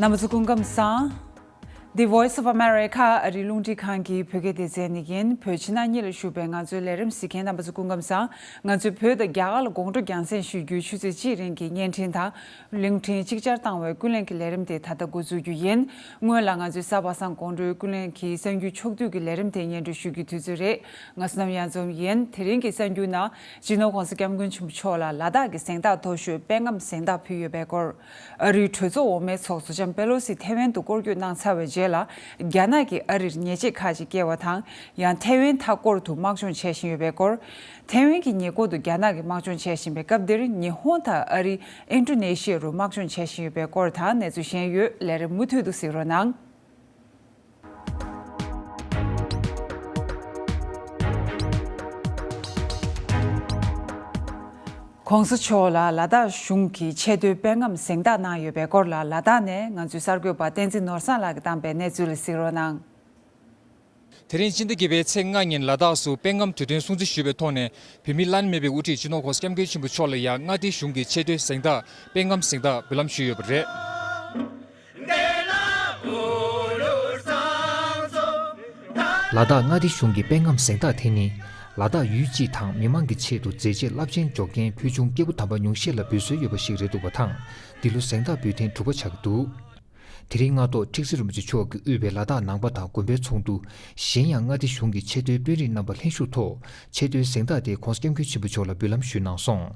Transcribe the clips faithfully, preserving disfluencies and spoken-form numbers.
རྣམ་པ་ཚོ་སྐུ་ཁམས་བཟང་། The Voice of America ཨ་རིའི་རླུང་འཕྲིན་ཁང་གི་བོད་སྐད་སྡེ་ཚན་ནས་ཡིན། བོད་ཕྱི་ནང་གཉིས་ལ་བཞུགས་པའི་ང་ཚོའི་ལས་རིམ་གཟིགས་མཁན་རྣམ་པ་ཚོ་སྐུ་ཁམས་བཟང་། ང་ཚོས་བོད་དང་རྒྱ་གར་ལ་དགོང་དྲོ་རྒྱང་སྲིང་ཞུ་རྒྱུའི་ཆུ་ཚོད་གཅིག་རིང་གི་བརྙན་འཕྲིན་དང་། རླུང་འཕྲིན་ཅིག་ཅར་བཏང་བའི་ཀུན་གླེང་གི་ལས་རིམ་དེ་ད་ལྟ་འགོ་འཛུགས་རྒྱུ་ཡིན། སྔོན་ལ་ང་ཚོས་གཟའ་པ་སངས་དགོང་དྲོའི་ཀུན་གླེང་གི་གསར་འགྱུར་ཕྱོགས་བསྡུས་ཀྱི་ལས་རིམ་དེ་སྙན་སྒྲོན་ཞུ་རྒྱུའི་དུས་ཚོད་རེད། ང་བསོད་ནམས་གཡང་འཛོམས་ཡིན། དེ་རིང་གི་གསར་འགྱུར་ནང་སྤྱི་ནོར་༸གོང་ས་༸སྐྱབས་མགོན་ཆེན་པོ་མཆོག་ལ་ལ་དྭགས་ཀྱི་གཟེངས་རྟགས་མཐོ་ཤོས་དཔལ་རྔམ་གཟེངས་རྟགས་ཕུལ་ཡོད་པའི་སྐོར། ཨ་རིའི་གྲོས་ཚོགས་འོག་མའི་ཚོགས་གཙོ་ལྕམ་པེ་ལོ་སི་ཐེ་ཝན་དུ་སྐོར་སྐྱོད་གནང་ཚར་བའི་རྗེས་ལ། རྒྱ་ནག་གིས་ཨ་རིར་ཉེས་ཆད་ཁག་ཅིག་བཀལ་བ་དང་། ཡང་ཐེ་ཝན་མཐའ་སྐོར་དུ་དམག་སྦྱོང་བྱེད་བཞིན་ཡོད་པའི་སྐོར། ཐེ་ཝན་གྱི་ཉེ་འཁོར་དུ་རྒྱ་ནག་གིས་དམག་སྦྱོང་བྱེད་བཞིན་པའི་སྐབས་འདིར། ཉི་ཧོང་དང་ཨ་རི། ཨིན་ཌོ་ནེ་ཤི་ཡ་རུ་དམག་སྦྱོང་བྱེད་བཞིན་ཡོད་པའི་སྐོར་དང་གནས་ཚུལ་གཞན་ཡོད། ལས་རིམ་མུ་མཐུད་དུ་གཟིགས་རོགས་གནང་། ༸གོང་ས་མཆོག་ལ་ལ་དྭགས་གཞུང་གིས་ཆེས་མཐོའི་དཔལ་རྔམ་གཟེངས་རྟགས་གནང་ཡོད་པའི་སྐོར་ལ། ལ་དྭགས་ནས་ང་ཚོའི་གསར་འགོད་པ་བསྟན་འཛིན་ནོར་བཟང་ལགས་ཀྱིས་བཏང་པའི་གནས་ཚུལ་ལ་གཟིགས་རོགས་གནང་། དེ་རིང་སྤྱི་ཟླ་བརྒྱད་པའི་ཚེས་ལྔ་ཉིན་ལ་དྭགས་སུ་དཔལ་རྔམ་དུས་སྟོན་སྲུང་བརྩི་ཞུས་པའི་ཐོག་ནས། བོད་མིའི་བླ་ན་མེད་པའི་དབུ་ཁྲིད་སྤྱི་ནོར་༸གོང་ས་༸སྐྱབས་མགོན་ཆེན་པོ་མཆོག་ལ་ཡང་མངའ་སྡེ་གཞུང་གི་ཆེས་མཐོའི་གཟེངས་རྟགས་དཔལ་རྔམ་གཟེངས་རྟགས་འབུལ་ལམ་ཞུས་ཡོད་པ་རེད། ལ་དྭགས་མངའ་སྡེ་གཞུང་གི་དཔལ་རྔམ་གཟེངས་རྟགས་དེ་ནི། ལ་དྭགས་ཡུལ་སྤྱི་དང་མི་མང་གི་ཆེད་དུ་མཛད་རྗེས་རླབས་ཆེན་འཇོག་མཁན་ཕུལ་བྱུང་སྐྱེས་བུ་དམ་པ་ཉུང་ཤས་ལ་འབུལ་སྲོལ་ཡོད་པ་ཞིག་རེད་འདུག་པ་དང་། འདི་ལོ་གཟེངས་རྟགས་འབུལ་ཐེངས་དྲུག་པ་ཆགས་ཀྱི་འདུག་དེ་རིང་སྔ་ཐོག་ཁྲི་ཟུར་རིན་པོ་ཆེ་མཆོག་གིས་དབུས་པའི་ལ་དྭགས་ནང་པ་དང་དགོན་པའི་ཚོགས་འདུ། གཞན་ཡང་མངའ་སྡེ་གཞུང་གི་ཆེས་མཐོའི་དཔོན་རིགས་རྣམ་པ་ལྷན་ཞུགས་ཐོག་ཆེས་མཐོའི་གཟེངས་རྟགས་དེ་༸གོང་ས་༸སྐྱབས་མགོན་ཆེན་པོ་མཆོག་ལ་འབུལ་ལམ་ཞུས་གནང་སོང་།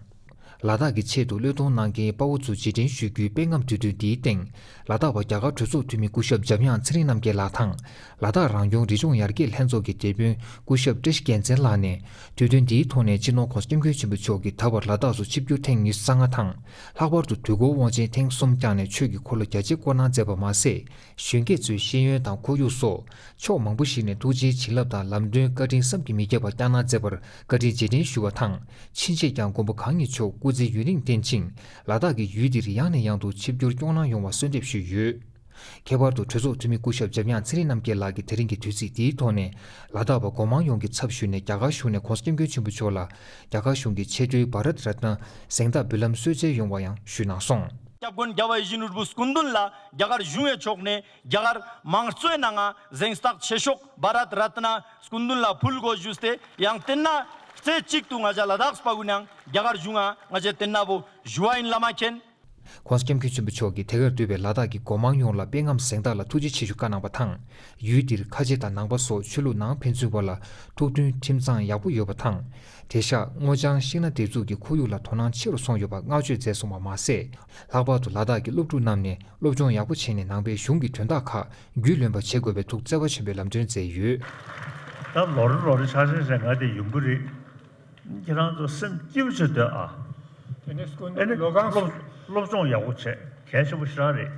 ལ་དྭགས་ཀྱི་ཆེད་དུ་བློས་གཏོང་གནང་མཁན་དཔའ་བོ་ཚོ་རྗེས་དྲན་ཞུ་རྒྱུའི་དཔལ་རྔམ་དུས་སྟོན་འདིའི་སྟེང་། ལ་དྭགས་པ་རྒྱ་གར་གྲོས་ཚོགས་འཐུས་མི་སྐུ་ཞབས་འཇམ་དབྱངས་ཚེ་རིང་རྣམ་རྒྱལ་ལགས་དང་། ལ་དྭགས་རང་སྐྱོང་རི་ལྗོངས་ཡར་རྒྱས་ལྷན་ཚོགས་ཀྱི་སྡེ་དཔོན་སྐུ་ཞབས་བཀྲ་ཤིས་རྒྱལ་མཚན་ལགས་ནས། དུས་སྟོན་འདིའི་ཐོག་ནས་སྤྱི་ནོར་༸གོང་ས་༸སྐྱབས་མགོན་ཆེན་པོ་མཆོག་གིས་ད་བར་ལ་དྭགས་སུ་ཆིབས་བསྒྱུར་ཐེངས་ཉི་ཤུ་རྩ་ལྔ་དང་། ལྷག་པར་དུ་དུས་འཁོར་དབང་ཆེན་ཐེངས་གསུམ་བསྐྱངས་ནས་ཆོས་ཀྱི་འཁོར་ལོ་རྒྱ་ཆེ་བསྐོར་གནང་མཛད་པ་མ་ཟད། གཞོན་སྐྱེས་ཚོའི་ཤེས་ཡོན་དང་ཁོར་ཡུག་སོགས་ཕྱོགས་མང་པོ་ཞིག་ནས་ཐུགས་རྗེའི་བྱིན་རླབས་དང་ལམ་སྟོན་བཀའ་དྲིན་བསམ་གྱིས་མི་ཁྱབ་པ་བསྐྱངས་གནང་མཛད་པར་བཀའ་དྲིན་རྗེས་དྲན་ཞུ་བ་དང་། ཕྱིན་ཆད་ཀྱང་མགོན་པོ་གང་ཉིད་མཆོག་སྐུ་ཚེ་ཡུན་རིང་བརྟན་ཅིང་། ལ་དྭགས་ཀྱི་ཡུལ་འདིར་ཡང་ནས་ཡང་དུ་ཆིབས་བསྒྱུར་སྐྱོང་གནང་ཡོང་བ་གསོལ་འདེབས་ཞུས་ཡོད། ཁྱད་པར་དུ་གྲོས་ཚོགས་འཐུས་མི་སྐུ་ཞབས་འཇམ་དབྱངས་ཚེ་རིང་རྣམ་རྒྱལ་ལགས་ཀྱིས་དེ་རིང་གི་དུས་ཚིགས་འདིའི་ཐོག་ནས། ལ་དྭགས་པ་སྒོ་མང་ཡོངས་ཀྱི་ཚབ་ཞུས་ནས་རྒྱ་གར་གཞུང་ནས་༸གོང་ས་༸སྐྱབས་མགོན་ཆེན་པོ་མཆོག་ལ། རྒྱ་གར་གཞུང་གི་ཆེས་མཐོའི་བྷ་རཏ་རཏ་ན་གཟེངས་རྟགས་འབུལ་ལམ་གསོལ་སྩལ་ཡོང་བ་ཡང་ཞུས་གནང་སོང་། སྐྱབས་མགོན་རྒྱལ་བ་ཡིད་བཞིན་ནོར་བུའི་སྐུ་མདུན་ལ་རྒྱ་གར་གཞུང་ངི་ཕྱོགས་ནས་རྒྱ་གར་དམངས་གཙོའི་ནང་ང་གཟེངས་རྟགས་ཆེ་ཤོས་བྷ་རཏ་རཏ་ན་སྐུ་མདུན་ལ་ཕུལ་དགོས་ཞུས་ཏེ། ཡང་བསྟན་ན་རྩེ་གཅིག་ཏུ་ང་ཅག་ལ་དྭགས་པ་ཀུན་ཡང་རྒྱ་གར་གཞུང་ང་ང་ཅག་བསྟན་ན་བོ་ཞུ་བ་ཡིན་བླ་མ་མཁྱེན། ༸གོང་ས་༸སྐྱབས་མགོན་ཆེན་པོ་མཆོག་གིས་དེ་གར་འདུས་པའི་ལ་དྭགས་ཀྱི་སྒོ་མང་ཡོངས་ལ་དཔལ་རྔམ་གཟེངས་རྟགས་ལ་ཐུགས་རྗེ་ཆེ་ཞུ་བཀའ་གནང་བ་དང་། ཡུལ་འདིར་ཁ་ཆེ་དང་ནང་པ་སོགས་ཆོས་ལུགས་ནང་ཕན་ཚུན་བར་ལ་ཐུགས་མཐུན་ཁྲིམས་གཙང་ཡག་པོ་ཡོད་པ་དང་། དེང་སང་སྔོ་ལྗང་ཤིང་ནགས་འདེབས་འཛུགས་ཀྱིས་ཁོར་ཡུག་ལ་དོ་སྣང་ཆེ་རུ་སོང་ཡོད་པ་བསྔགས་བརྗོད་མཛད་སོང་བ་མ་ཟད། ལྷག་པར་དུ་ལ་དྭགས་ཀྱི་སློབ་ཕྲུག་རྣམས་ནས་སློབ་སྦྱོང་ཡག་པོ་བྱས་ནས་ནང་པའི་གཞུང་གི་དོན་དག་ཁག་རྒྱུས་ལོན་པ་བྱེད་དགོས་པའི་ཐུགས་བརྩེ་བ་ཆེན་པོས་ལམ་སྟོན་མཛད་ཡོད། ད་ལོ་རེ་ལོ་རེ་ཆག་ཆག་བྱས་ང་དེ་ཡོང་གི་རེད། ཁྱེད་རང་ཚོ་སེམས་སྐྱིད་པོ་བྱེད་སྡོད་ཨ། དེ་ནས་སྐུ་ཨེ་ནི་མདུན་ལོ་གང་སློབ་སློབ་སྦྱོང་ཡག་པོ་བྱེད་གལ་ཆེན་པོ་ཞེ་དྲག་རེད།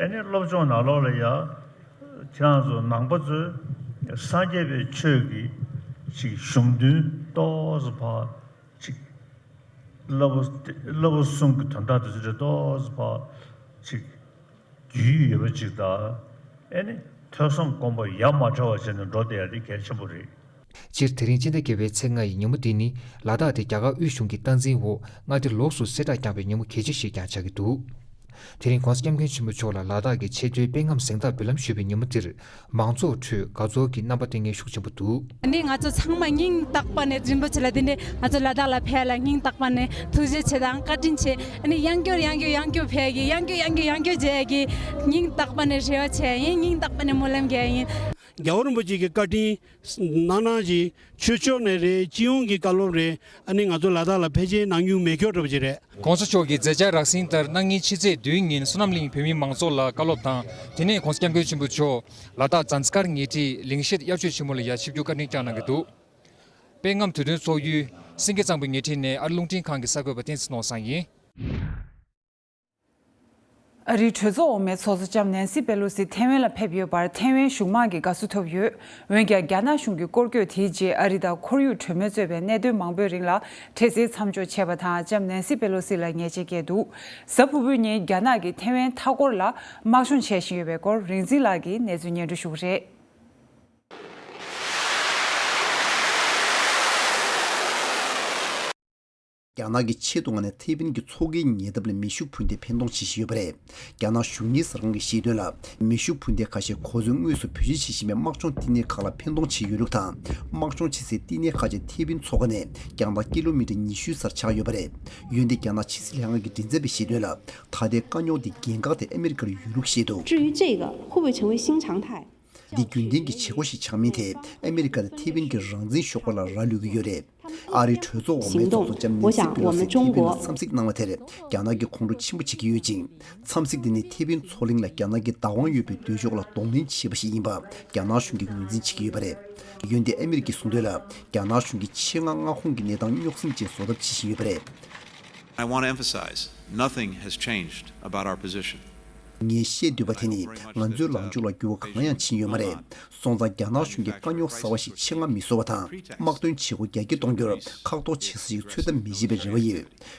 ཨེ་ནི་སློབ་སྦྱོང་ནང་ལོགས་ལ་ཡ། ཁྱེད་རང་ཚོ་ནང་པ་ཚོས་སངས་རྒྱས་པའི་ཆོས་ཀྱི་ཅིག་གཞུང་དོན་ཏོག་ཙམ་ཕར་ཅིག་བསླབ་པ་བསླབ་པ་གསུམ་གྱི་དོན་དག་དེ་ཚོ་ཏོག་ཙམ་ཕར་ཅིག་རྒྱུས་ཡོད་པ་ཅིག་དང་། ཨེ་ནི་ཐོས་བསམ་སྒོམ་པ་ཡ་མ་བྲལ་བ་བྱས་ནས་འགྲོ་བསྡད་ཡ་དེ་གལ་ཆེན་པོ་རེད། སྤྱིར་དེ་རིང་སྤྱི་ཟླ་བརྒྱད་པའི་ཚེས་ལྔ་ཡི་ཉིན་མོ་འདི་ནི་ལ་དྭགས་དེ་རྒྱ་གར་དབུས་གཞུང་གི་སྟངས་འཛིན་འོག་མངའ་སྡེ་ལོགས་སུ་གསལ་བསྒྲགས་བསྐྱངས་པའི་ཉིན་མོ་གལ་ཆེ་ཞིག་ཀྱང་ཆགས་ཀྱི་འདུག་དེ་རིང་༸གོང་ས་༸སྐྱབས་མགོན་ཆེན་པོ་མཆོག་ལ་ལ་དྭགས་ཀྱི་ཆེས་མཐོའི་དཔལ་རྔམ་གཟེངས་རྟགས་འབུལ་ལམ་ཞུས་པའི་ཉིན་མོ་འདིར། མང་ཚོགས་ཁྲོད་དགའ་ཚོར་གྱི་རྣམ་པ་བསྟན་མཁན་ཤུགས་ཆེན་པོ་འདུག་ཨ་ནི་ང་ཚོ་ཚང་མ་སྙིང་ཐག་པ་ནས་རིན་པོ་ཆེ་ལ་འདི་འདྲའི་ང་ཚོ་ལ་དྭགས་ལ་ཕེབས་ལ་སྙིང་ཐག་པ་ནས་ཐུགས་རྗེ་ཆེ་དང་བཀའ་དྲིན་ཆེ། ཨ་ནི་ཡང་བསྐྱར་ཡང་བསྐྱར་ཡང་བསྐྱར་ཕེབས་ཀྱི་ཡང་བསྐྱར་ཡང་བསྐྱར་མཇལ་གྱི་སྙིང་ཐག་པ་ནས་རེ་བ་ཆེ་ཡིན། སྙིང་ཐག་པ་ནས་སྨོན་ལམ་རྒྱག་ཡིན། རྒྱལ་བ་རིན་པོ་ཆེ་གི་བཀའ་དྲིན་ནང་ནང་བཞིན་ཆོས་ཕྱོགས་ནས་རེད། སྤྱི་ཡོངས་ཀྱི་བཀའ་སློབ་རེད། ཨ་ནི་ང་ཚོ་ལ་དྭགས་ལ་ཕལ་ཆེར་ནང་མྱོང་མེད་ཁྱོ་འདྲ་པོ་ཅིག་རེད། ༸གོང་ས་མཆོག་གི་མཛད་འཆར་རགས་ཟིན་ལྟར་གནངས་ཉིན་ཕྱི་ཚེས་བདུན་ཉིན་བསོད་ནམས་གླིང་བོད་མིའི་མང་ཚོགས་ལ་བཀའ་སློབ་དང་། དེ་ནས་༸གོང་ས་༸སྐྱབས་མགོན་ཆེན་པོ་མཆོག་ལ་དྭགས་ཛཱན་སི་ཀར་ཉེ་འཁྲིས་ལིང་ཤེད་དབྱར་ཆོས་ཆེན་མོ་ལ་ཡང་ཆིབས་བསྒྱུར་བཀའ་དྲིན་བསྐྱངས་གནང་གི་འདུག་དཔལ་རྔམ་དུས་སྟོན་ཚོགས་ཡུལ་སེང་གེ་གཙང་པོའི་ཉེ་འཁྲིས་ནས་ཨ་རི་རླུང་འཕྲིན་ཁང་གི་གསར་འགོད་པ་བསྟན་འཛིན་ནོར་བཟང་ཡིན། ཨ་རིའི་གྲོས་ཚོགས་འོག་མའི་ཚོགས་གཙོ་ལྕམ་ནན་སི་པེ་ལོ་སི་ཐེ་ཝན་ལ་ཕེབས་ཡོད་པར་ཐེ་ཝན་གཞུང་མང་གིས་དགའ་བསུ་ཐོབ་ཡོད། འོན་ཀྱང་རྒྱ་ནག་གཞུང་གི་སྐོར་སྐྱོད་དེའི་རྗེས་ཨ་རི་དང་ཁོར་ཡུག་གྲོས་མོལ་གཙོས་པའི་གནད་དོན་མང་པོའི་རིང་ལ་འཕྲལ་སེལ་མཚམས་འཇོག་བྱས་པ་དང་ལྕམ་ནན་སི་པེ་ལོ་སི་ལ་ཉེས་ཆད་བཀལ་འདུག་གཟའ་ཕུར་བུའི་ཉིན་རྒྱ་ནག་གིས་ཐེ་ཝན་མཐའ་འཁོར་ལ་དམག་སྦྱོང་བྱེད་བཞིན་ཡོད་པའི་སྐོར་རིག་འཛིན་ལགས་ཀྱིས་གནས་ཚུལ་སྙན་སྒྲོན་ཞུ་གི་རེད། རྒྱ་ནག་གིས་ཆེད་དུ་མངགས་ནས་ཐེ་ཝན་གྱི་མཚོ་ཁའི་ཉེ་འདབས་ལ་མེ་ཤུགས་འཕུར་མདེལ་འཕེན་གཏོང་བྱེད་བཞིན་ཡོད་པ་རེད། རྒྱ་ནག་གཞུང་གཉེར་གསར་ཁང་གིས་བཤད་དོན་ལ། མེ་ཤུགས་འཕུར་མདེལ་ཁ་ཤས་གོ་མཚོན་དངོས་སུ་བེད་སྤྱོད་བྱེད་བཞིན་པའི་དམག་སྦྱོང་བསྟི་གནས་ཁག་ལ་འཕེན་གཏོང་བྱས་ཡོད་ལུགས་དང་། དམག་སྦྱོང་བྱེད་སའི་བསྟི་གནས་ཁག་ཅིག་ཐེ་ཝན་མཚོ་ཁ་ནས་རྒྱང་ཐག་ཀི་ལོ་མི་ཊར་ཉི་ཤུའི་སར་ཆགས་ཡོད་པ་རེད། འོན་ཏེ་རྒྱ་ནག་ཕྱི་སྲིད་ལྷན་ཁང་གི་མགྲིན་ཚབ་པས་བཤད་དོན་ལ། ད་ལྟའི་དཀའ་རྙོག་འདི་འགན་འགག་དེ་ཨ་མི་རི་ཀར་ཡོད་ལུགས་བཤད་འདུག། 至于这个会不会成为新常态， འདི་རྒྱུན་ལྡན་གྱི་བྱེད་སྒོ་ཞིག་ཆགས་མིན་ཐད་ཨ་མི་རི་ཀ་དང་ཐེ་ཝན་གྱི་རང་བཙན་ཤོག་ཁག་ལ་རག་ལུས་ཀྱི་ཡོད་རེད། ཨ་རིའི་གྲོས་ཚོགས་འོག་མའི་ཚོགས་གཙོ་ལྕམ་ནེན་སི་པེ་ལོ་སི་ཐེ་ཝན་ལ་འཚམས་གཟིགས་གནང་བ་དེར་རྒྱ་ནག་གིས་ཁོང་ཁྲོ་ཆེན་པོ་བྱེད་ཀྱི་ཡོད་ཅིང་། འཚམས་གཟིགས་འདི་ནི་ཐེ་ཝན་མཚོ་གླིང་ལ་རྒྱ་ནག་གི་བདག་དབང་ཡོད་པའི་འདོད་ཕྱོགས་ལ་གདོང་ལེན་བྱས་པ་ཞིག་ཡིན་པ་རྒྱ་ནག་གཞུང་གིས་ངོས་འཛིན་བྱེད་ཀྱི་ཡོད་པ་རེད། འོན་ཏེ་ཨ་མི་རི་ཀས་གསུངས་དོན་ལ། རྒྱ་ནག་གཞུང་གིས་ཆེད་མངགས་མངའ་ཁོངས་ཀྱི་གནས་སྟངས་རྙོག་ཟིང་ཅན་བཟོ་ཐབས་བྱེད་བཞིན་ཡོད་པ་རེད། I want to emphasize nothing has changed about our position. ངས་བཤད་འདོད་པ་དེ་ནི་ང་ཚོའི་ལངས་ཕྱོགས་ལ་འགྱུར་བ་གང་ཡང་ཕྱིན་ཡོད་མ་རེད། སོང་ཙང་རྒྱ་ནག་གཞུང་གིས་དཀའ་རྙོག་གསར་བ་ཞིག་ཆེད་མངགས་མི་བཟོ་བ་དང་། དམག་དོན་བྱེད་སྒོ་རྒྱ་སྐྱེད་གཏོང་རྒྱུར་ཁག་ཐེག་བྱེད་ས་ཞིག་འཚོལ་ཐབས་མི་བྱེད་པའི་རེ་བ་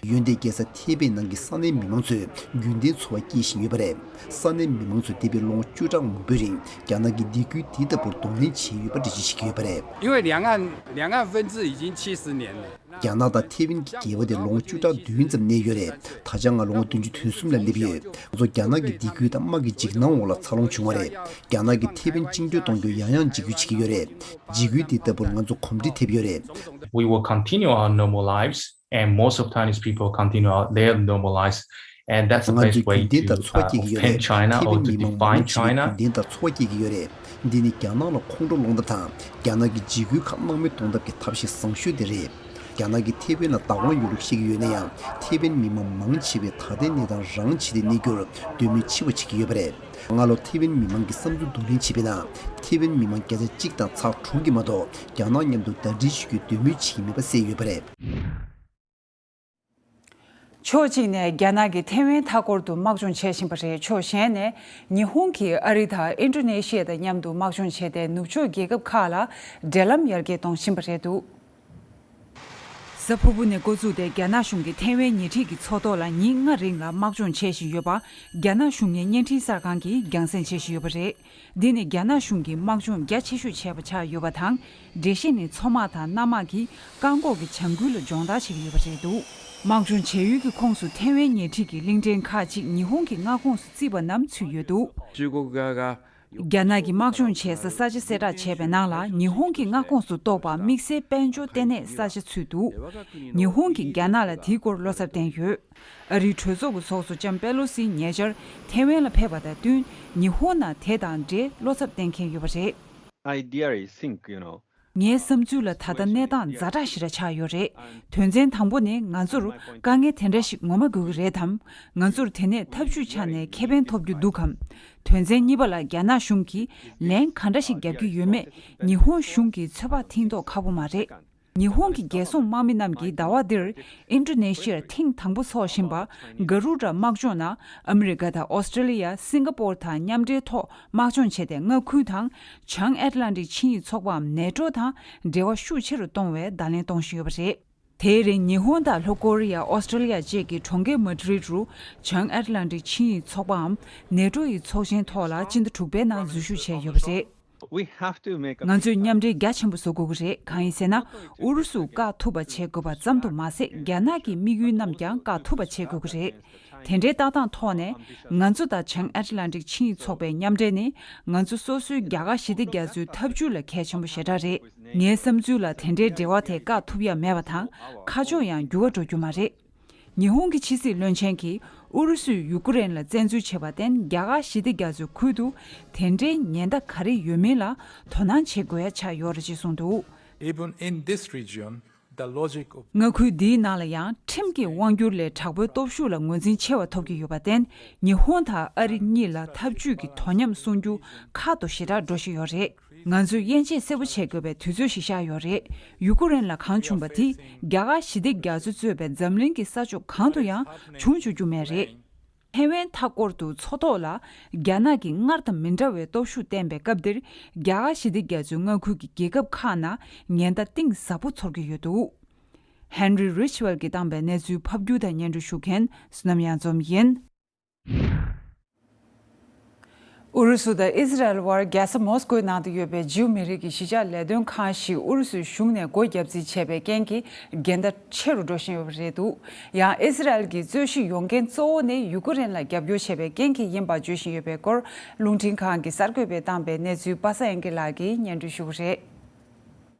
ཡོད། འོན་ཏེ་རྒྱལ་ས་ཐེ་པེ་ནང་གི་ས་གནས་མི་མང་ཚོས་རྒྱུན་ལྡན་འཚོ་བ་སྐྱེལ་བཞིན་ཡོད་པ་རེད། ས་གནས་མི་མང་ཚོས་འདས་པའི་ལོ་ངོ་བཅུ་ཕྲག་མང་པོའི་རིང་རྒྱ་ནག་གི་སྡིགས་སྐུལ་འདི་ལྟ་བུར་གདོང་ལེན་བྱས་ཡོད་པ་འགྲེལ་བརྗོད་བྱེད་ཀྱི་ཡོད་པ་རེད། 因为两岸两岸分治已经七十年了。 རྒྱ་ནག་དང་ཐེ་ཝན་གྱི་འགལ་བ་དེ་ལོ་ངོ་བཅུ་ཕྲག་བདུན་ཙམ་གནས་ཡོད་རེད། ད་ཆ་ང་ལོ་ངོ་བདུན་ཅུ་དོན་གསུམ་ལ་སླེབས་ཡོད། ང་ཚོ་རྒྱ་ནག་གི་སྡིགས་སྐུལ་དང་དམག་གི་འཇིགས་སྣང་འོག་ལ་འཚར་ལོངས་བྱུང་བ་རེད། རྒྱ་ནག་གིས་ཐེ་ཝན་བཅིངས་འགྲོལ་གཏོང་རྒྱུར་ཡང་ཡང་འཇིགས་སྐུལ་བྱེད་ཀྱི་ཡོད་རེད། འཇིགས་སྐུལ་འདི་ལྟ་བུར་ང་ཚོ་གོམས་འདྲིས་ཐེབས་ཡོད་རེད། We will continue our normal lives, and most of Taiwanese people continue our, their normal lives, and that's the ང་ཚོས་best way རྒྱུན་ལྡན་ལྟར་to འཚོ་བ་སྐྱེལ་གྱི་ཡོད་རེད། offend China ཐེ་ཝན་or to མི་མང་མང་པོ་define ཅིག་གིས་རྒྱུན་ལྡན་ལྟར་འཚོ་བ་སྐྱེལ་གྱི་ཡོད་རེད། འདི་ནི་རྒྱ་ནག་ལ་ཁོང་ཁྲོ་སློང་ཐབས་དང་། རྒྱ་ནག་གི་འཇིགས་སྐུལ་ཁག་དམག་མི་གཏོང་ཐབས་ཀྱི་ཐབས་ཤེས་བཟང་ཤོས་དེ་རེད། རྒྱ་ནག་གིས་ཐེ་ཝན་ལ་བདག་དབང་ཡོད་ལུགས་བཤད་ཀྱི་ཡོད་ན་ཡང་། ཐེ་ཝན་མི་མང་མང་ཆེ་བས་ད་ལྟའི་གནས་སྟངས་རང་བྱས་ཏེ་གནས་རྒྱུར་འདོད་མོས་ཆེ་བ་བྱེད་ཀྱི་ཡོད་པ་རེད། སྔ་ལོ་ཐེ་ཝན་མི་མང་གི་བསམ་ཚུལ་བསྡུ་ལེན་བྱས་པ་ཡིན་ན། ཐེ་ཝན་མི་མང་བརྒྱ་ཆ་གཅིག་དང་ཚེག་དྲུག་གིས་མ་གཏོགས་རྒྱ་ནག་མཉམ་དུ་ཟླ་སྒྲིལ་ཞུ་རྒྱུའི་འདོད་མོས་བྱེད་ཀྱི་མེད་པ་གསལ་ཡོད་པ་རེད། ཕྱོགས་གཅིག་ནས་རྒྱ་ནག་གིས་ཐེ་ཝན་མཐའ་སྐོར་དུ་དམག་སྦྱོང་བྱེད་བཞིན་པ་རེད། ཕྱོགས་གཞན་ནས་ཉི་ཧོང་གིས་ཨ་རི་དང་ཨིན་ཌོ་ནེ་ཤི་ཡ་དང་མཉམ་དུ་དམག་སྦྱོང་བྱས་ཏེ། ནུབ་ཕྱོགས་རྒྱལ་ཁབ་ཁག་ལ་འབྲེལ་ལམ་ཡར་རྒྱས་གཏོང་བཞིན་པ་རེད་འདུག། གཟའ་ཕུར་བུ་ནས་འགོ་བཙུགས་ཏེ་རྒྱ་ནག་གཞུང་གིས་ཐེ་ཝན་ཉེ་འཁྲིས་ཀྱི་མཚོ་ཐོག་ལ་ཉིན་ལྔ་རིང་ལ་དམག་སྦྱོང་བྱེད་བཞིན་ཡོད་པ་རྒྱ་ནག་གཞུང་གཉེར་བརྙན་འཕྲིན་གསར་ཁང་གིས་རྒྱང་སྲིང་བྱེད་བཞིན་ཡོད་པ་རེད། འདི་ནི་རྒྱ་ནག་གཞུང་གིས་དམག་སྦྱོང་རྒྱ་ཆེ་ཤོས་བྱས་པ་ཆགས་ཡོད་པ་དང་། འགྲེལ་བཤད་ནི་མཚོ་དམག་དང་གནམ་དམག་གིས་བཀག་འགོག་གི་བྱ་འགུལ་ལ་སྦྱོང་བརྡར་བྱེད་ཀྱི་ཡོད་པ་རེད་འདུག། དམག་སྦྱོང་བྱ་ཡུལ་གྱི་ཁོངས་སུ་ཐེ་ཝན་ཉེ་འཁྲིས་ཀྱི་གླིང་ཕྲན་ཁག་ཅིག་ཉི་ཧོང་གི་མངའ་ཁོངས་སུ་བརྩིས་པ་རྣམས་ཚུད་ཡོད་འདུག། རྒྱ་ནག་གིས་དམག་སྦྱོང་བྱེད་སའི་ས་ཆ་གསལ་བསྒྲགས་བྱས་པའི་ནང་ལ། ཉི་ཧོང་གི་མངའ་ཁོངས་སུ་གཏོགས་པ་དམིགས་བསལ་དཔལ་འབྱོར་ལྟེ་གནས་ས་ཆ་ཚུད་འདུག། ཉི་ཧོང་གིས་རྒྱ་ནག་ལ་དེའི་སྐོར་བློ་འཚབ་བསྟན་ཡོད། ཨ་རིའི་གྲོས་ཚོགས་ཀྱི་ཚོགས་གཙོ་ལྕམ་པེ་ལོ་སི་ཉེ་ཆར་ཐེ་ཝན་ལ་ཕེབས་པ་དང་བསྟུན། ཉི་ཧོང་ནང་དེ་དང་འབྲེལ་བློ་འཚབ་བསྟན་མཁན་ཡོད་པ་རེད། I really think, you know, ངའི་བསམ་ཚུལ་ལ་ད་ལྟ་གནས་སྟངས་ཛ་དྲག་ཞེ་དྲག་ཆགས་ཡོད་རེད། དོན་ཚན་དང་པོ་ནི་ང་ཚོར་དཀའ་ངལ་དེ་འདྲ་ཞིག་ངོ་མ་དགོས་ཀྱི་རེད་དམ། ང་ཚོར་དེ་ནས་ཐབས་ཇུས་ཆ་ནས་ཁེ་ཕན་ཐོབ་རྒྱུ་འདུག་གམ། དོན་ཚན་གཉིས་པ་ལ་རྒྱ་ནག་གཞུང་གིས་ལན་ག་འདྲ་ཞིག་རྒྱག་རྒྱུ་ཡོད་མེད་ཉི་ཧོང་གཞུང་གིས་ཚོད་དཔག་མཐིང་མདོག་ཁ་པོ་མ་རེད། ཉི་ཧོང་གི་རྒྱལ་སྲུང་དམག་མི་རྣམས་ཀྱིས་ཟླ་བ་འདིར་ཨིན་ཌོ་ནེ་ཤི་ཡར་ཐེངས་དང་པོ་འཚོགས་བཞིན་པ་ག་རུ་ཌ་དམག་སྦྱོང་ནང་ཨ་མི་རི་ཀ་དང་ཨོ་སི་ཀྲི་ལི་ཡ། སིང་ག་པོར་དང་མཉམ་འབྲེལ་ཐོག་དམག་སྦྱོང་བྱས་ཏེ། མངའ་ཁུལ་དང་བྱང་ཨེཊ་ལན་ཊིག་ཆིངས་ཡིག་ཚོགས་པའམ་ནེ་ཊོ་དང་འབྲེལ་བ་ཤུགས་ཆེ་རུ་གཏོང་བའི་བརྡ་ལན་གཏོང་བཞིན་ཡོད་པ་རེད། དེའི་རིང་ཉི་ཧོང་དང་ལྷོ་ཀོ་རི་ཡ། ཨོ་སི་ཀྲི་ལི་ཡ་བཅས་ཀྱི་གྲོང་ཁྱེར་མ་ཌི་རིཌ་རུ་བྱང་ཨེཊ་ལན་ཊིག་ཆིངས་ཡིག་ཚོགས་པའམ་ནེ་ཊོ་ཡི་ཚོགས་ཆེན་ཐོག་ལ་སྤྱི་ཟླ་དྲུག་པའི་ནང་འཛུལ་ཞུགས་བྱས་ཡོད་པ་རེད། We have to make a ང་ཚོས་མཉམ་འབྲེལ་རྒྱ་ཆེན་པོ་བཟོ་དགོས་ཀྱི་རེད། གང་ཡིན་ཟེར་ན། ཨུ་རུ་སུ་བཀག་ཐུབ་པ་བྱེད་དགོས་པ་ཙམ་དུ་མ་ཟད། རྒྱ་ནག་གི་དམིགས་ཡུལ་རྣམས་ཀྱང་བཀག་ཐུབ་པ་བྱེད་དགོས་ཀྱི་རེད། དེ་འདྲའི་ལྟ་སྟངས་ཐོག་ནས། ང་ཚོ་དང་བྱང་ཨེཊ་ལན་ཊིག་ཆིངས་ཡིག་ཚོགས་པའི་མཉམ་འབྲེལ་ནི། ང་ཚོ་སོ་སོའི་རྒྱ་གར་ཞི་བདེ་རྒྱ་མཚོའི་འཐབ་ཇུས་ལ་གལ་ཆེན་པོ་ཞེ་དྲག་རེད། ངའི་བསམ་ཚུལ་ལ་དེ་འདྲའི་འབྲེལ་བ་དེ་བཀག་ཐུབ་ཡ་མེད་པ་དང་། ཁ་ཕྱོགས་ཡང་འགྱུར་བ་འགྲོ་རྒྱུ་མ་རེད། ཉི་ཧོང་གི་ཕྱི་སྲིད་བློན་ཆེན་གྱིས་ཨུ་རུ་སུས་ཡུ་ཀེ་རེན་ལ་བཙན་འཛུལ་བྱས་པར་བརྟེན། རྒྱ་གར་ཞི་བདེ་རྒྱ་མཚོའི་ཁུལ་དུ་དེ་འདྲའི་ཉེན་བརྡ་ག་རེ་ཡོད་མིན་ལ་དོ་སྣང་བྱེད་དགོས་ཡ་ཆགས་ཡོད་རེད་ཅེས་གསུངས་འདུག། Even in this region, the logic of མངའ་ཁུལ་འདིའི་ནང་ལ་ཡང་ཁྲིམས་ཀྱི་དབང་སྒྱུར་ལས་དྲག་པོའི་སྟོབས་ཤུགས་ལ་ངོས་འཛིན་ཆེ་བ་ཐོབ་ཀྱི་ཡོད་པར་བརྟེན། ཉི་ཧོང་དང་ཨ་རི་གཉིས་ལ་འཐབ་ཇུས་ཀྱི་དོ་མཉམ་སྲུང་རྒྱུ་ཁག་ཏུ་ཞེ་དྲག་འགྲོ་བཞིན་ཡོད་རེད། ང་ཚོས་དབྱེ་འབྱེད་གསལ་པོ་བྱེད་དགོས་པའི་དུས་ཚོད་ཞིག་ཤར་ཡོད་རེད། ཡུ་ཀེ་རེན་ལ་གང་བྱུང་བ་དེ་རྒྱ་གར་ཞི་བདེ་རྒྱ་མཚོ་གཙོས་པའི་འཛམ་གླིང་གི་ས་ཕྱོགས་གང་དུ་ཡང་བྱུང་བཅུག་རྒྱུ་མེད་རེད། ཐེ་ཝན་མཐའ་སྐོར་དུ་མཚོ་ཐོག་ལ་རྒྱ་ནག་གིས་སྔར་དང་མི་འདྲ་བའི་སྟོབས་ཤུགས་བསྟན་པའི་སྐབས་འདིར། རྒྱ་གར་ཞི་བདེ་རྒྱ་མཚོའི་མངའ་ཁུལ་གྱི་རྒྱལ་ཁབ་ཁག་ནང་ཉེན་བརྡ་གཏིང་ཟབ་པོ་ཚོར་གྱི་ཡོད་འདུག། ཧེན་རི་རིཆ་ཝེལ་གྱིས་བཏང་པའི་གནས་ཚུལ་ཕབ་སྒྱུར་དང་སྙན་སྒྲོན་ཞུ་མཁན་བསོད་ནམས་གཡང་འཛོམས་ཡིན། ཨུ་རུ་སུ་དང་ཨི་སི་རལ་དབར་རྒྱལ་ས་མོ་སི་ཀོའི་ནང་དུ་ཡོད་པའི་ཇིའུ་མི་རིགས་ཀྱི་གཞིས་ཆགས་ལས་དོན་ཁང་ཞིག་ཨུ་རུ་སུའི་གཞུང་ནས་སྒོ་བརྒྱབ་རྩིས་བྱས་པའི་རྐྱེན་གྱིས་འགལ་ཟླ་ཆེ་རུ་འགྲོ་བཞིན་ཡོད་པ་རེད་འདུག་ཡང་ཨི་སི་རལ་གྱིས་རྩོད་གཞི་ཡོང་རྐྱེན་གཙོ་བོ་ནི་ཡུ་ཀེ་རེན་ལ་རྒྱབ་སྐྱོར་བྱས་པའི་རྐྱེན་གྱིས་ཡིན་པ་བརྗོད་བཞིན་ཡོད་པའི་སྐོར། རླུང་འཕྲིན་ཁང་གིས་གསར་འགོད་པས་བཏང་པའི་གནས་ཚུལ་པ་སངས་དབྱངས་སྐྱིད་ལགས་ཀྱིས་སྙན་སྒྲོན་ཞུ་གི་རེད།